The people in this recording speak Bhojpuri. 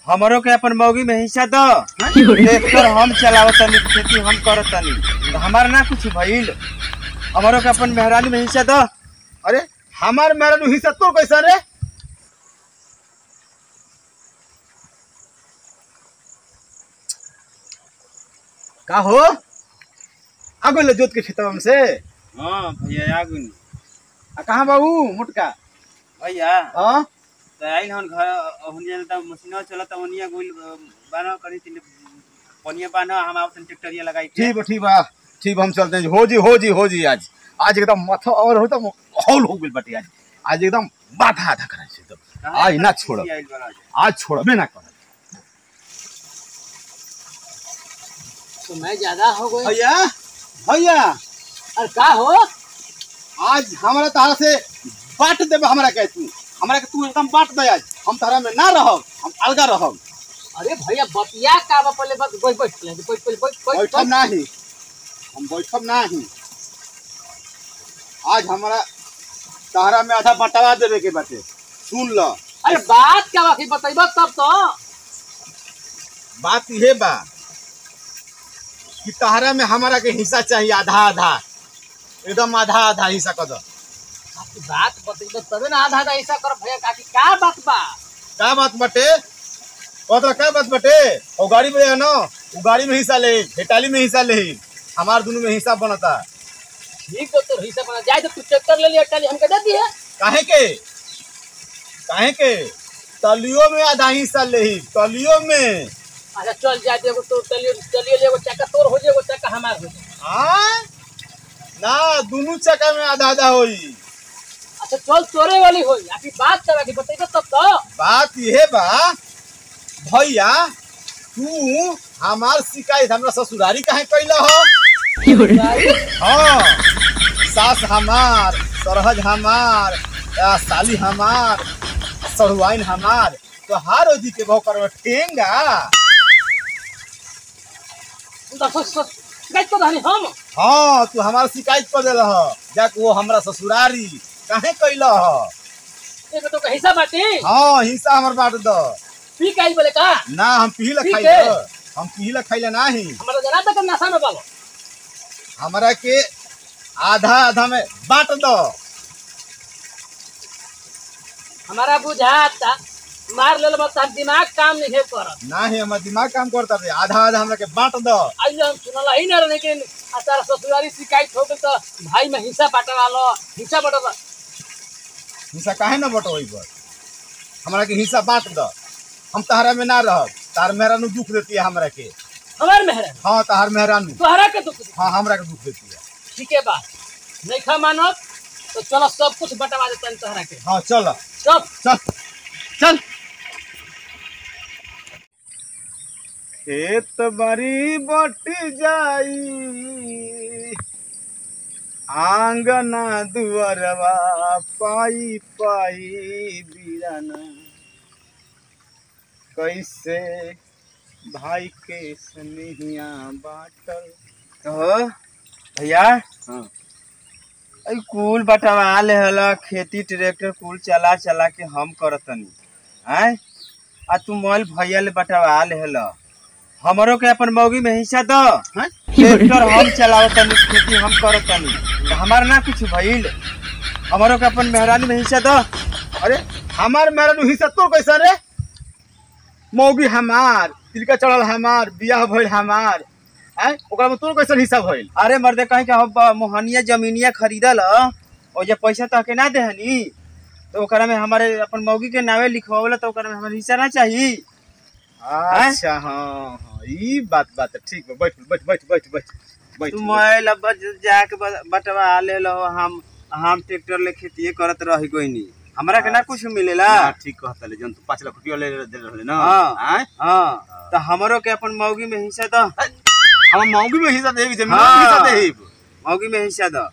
हमरो के अपन मौगी में हिस्सा दो। ट्रैक्टर हम चलावतनी, खेती हम करतनी, तो हमार ना कुछ भइल। हमरो के अपन मेहरानी में हिस्सा दो। अरे हमार मेहरानी हिस्सा तोर कैसा रे? का हो आगो ले जोत के खेतवा में से? हां भैया आगो नी। आ कहां बाबू मोटका भैया? हां त आइल हन घर ओहनिया त मशीनवा चलत ओनिया गोइल बाना करी तीन पनिया बाना, हम आवतन ट्रैक्टरिया लगाई के। ठीक ठीक बा, ठीक हम चलते हैं। हो जी हो जी हो जी, आज आज एकदम माथा और हो त हौल हो गेल बाटी। आज आज एकदम माथा आधा करै छै एकदम। आज ना छोड़ब, आज छोड़बे ना करब। समय ज्यादा हो गई भैया। भैया अरे का हो? आज हमरा तारा से बांट देबे। हमरा के तू, हमरा के तू एकदम बांट दे। आज हम तारा में ना रहब, हम अलगा रहब। अरे भैया बतिया का बा, पहले बस बैठ बैठ बैठ बैठ बैठ बैठब नाही, हम बैठब नाही। आज हमरा तारा में आधा बंटवा देवे के बाटे, सुन ल। अरे बात का बाकी बतैबा तब तो। बात इहे बा कि तहरा में हमारा के हिस्सा चाहिए आधा आधा, एकदम आधा आधा हिस्सा कर दो। बात बतैबे तबे ना आधा आधा हिस्सा कर भैया। काकी का बात बा? का बात बटे? कहत का बात बटे? ओ गाड़ी में है ना, ओ गाड़ी में हिस्सा ले, हेटाली में हिस्सा ले, हमार दोनों में हिस्सा बनता। ठीक हो तो हिस्सा बना जाए तो तू ट्रैक्टर ले लिया, टाली हमके दे दी है। काहे के? काहे के? तलियो में आधा हिस्सा ले, तलियो में। अच्छा चल जाए एगो तो चलियो चलियो एगो चक्का तोर हो जाए, एगो चक्का हमार हो जाए। हां ना दोनों चक्का में आधा आधा होई। अच्छा चल तोरे वाली होई। आखिर बात का बाकी बतैबे तब तो। बात इहे बा भैया, तू हमार शिकायत हमरा ससुरारी काहे कैला हो? हां सास हमार, सरहज हमार, साली हमार, सड़ुआइन हमार, तो हार ओजी के बहु करवा ठेंगा। शिकायत तो हम? हाँ तू हमार शिकायत कर देल ह, जाके वो हमरा ससुरारी काहे कैला ह? एगो तो हिस्सा बाटी। हाँ हिस्सा हमर बांट दो। पी काई बोले का? ना हम पीला खाइला, हम पीला खाइला नाही। हमरा जना तक नशा में बालो। हमरा के आधा आधा में बांट दो। हमारा बुझाता मार लेल बस दिमाग काम नहीं है करत। नाही हमर दिमाग काम करता रे, आधा आधा हमरा के बांट दो। आइले हम सुनला ही ना रहे लेकिन आ तारा ससुरारी शिकायत हो गेल त भाई में हिस्सा बांटवा लो, हिस्सा बांटवा। हिस्सा काहे ना बटोई पर? हमरा के हिस्सा बांट दो, हम तहरा में ना रहब। तार मेहरानू दुख देती है हमरा के। हमार मेहरानू? हां तार मेहरानू। तोहरा के दुख? हां हमरा के दुख देती है। ठीक है बा, नहीं खा मानब तो चलो सब कुछ बटवा देतन तोहरा के। हां चल चल चल चल। खेत बारी बट जाई, आंगना दुआरवा पाई पाई बीराना, कैसे भाई के स्नेहिया बाटल। कहो भैया। हाँ अई कुल बटवा ले हला, खेती ट्रैक्टर कुल चला चला के हम करतनी आय, आ तू मोल भैया ले बटवा ले हला। हमरो के अपन मौगी में हिस्सा दो। ट्रैक्टर हम चलावतनी, खेती हम करतनी, तो हमार ना कुछ भइल। हमरो के अपन मेहरानी में हिस्सा दो। अरे हमार मेहरानी हिस्सा तोर कैसा रे? मौगी हमार, तिलका चढ़ल हमार, बियाह भइल हमार, आय ओकरा में तोर कैसन हिस्सा भइल? अरे मर्दे कहीं के हम मोहनिया जमीनिया खरीदल और जब पैसा तहके ना देहनी तो ओकरा में हमारे अपन मौगी के नावे लिखवावला, तो ओकरा में हमारे हिस्सा ना चाहिए। अच्छा हाँ हाँ ई बात बात ठीक बा। बैठ बैठ बैठ बैठ बैठ बैठ। तू मोबाइल अब जाके बटवा ले लो, हम ट्रैक्टर ले खेती करत रही गोइनी, हमरा के ना कुछ मिलेला। ठीक कहता ले, जन तू 5 लाख रुपया ले दे रहले ना। हां हां तो हमरो के अपन मौगी में हिस्सा दो। हम मौगी में हिस्सा देबी, जमीन में हिस्सा देबी, मौगी में हिस्सा दो।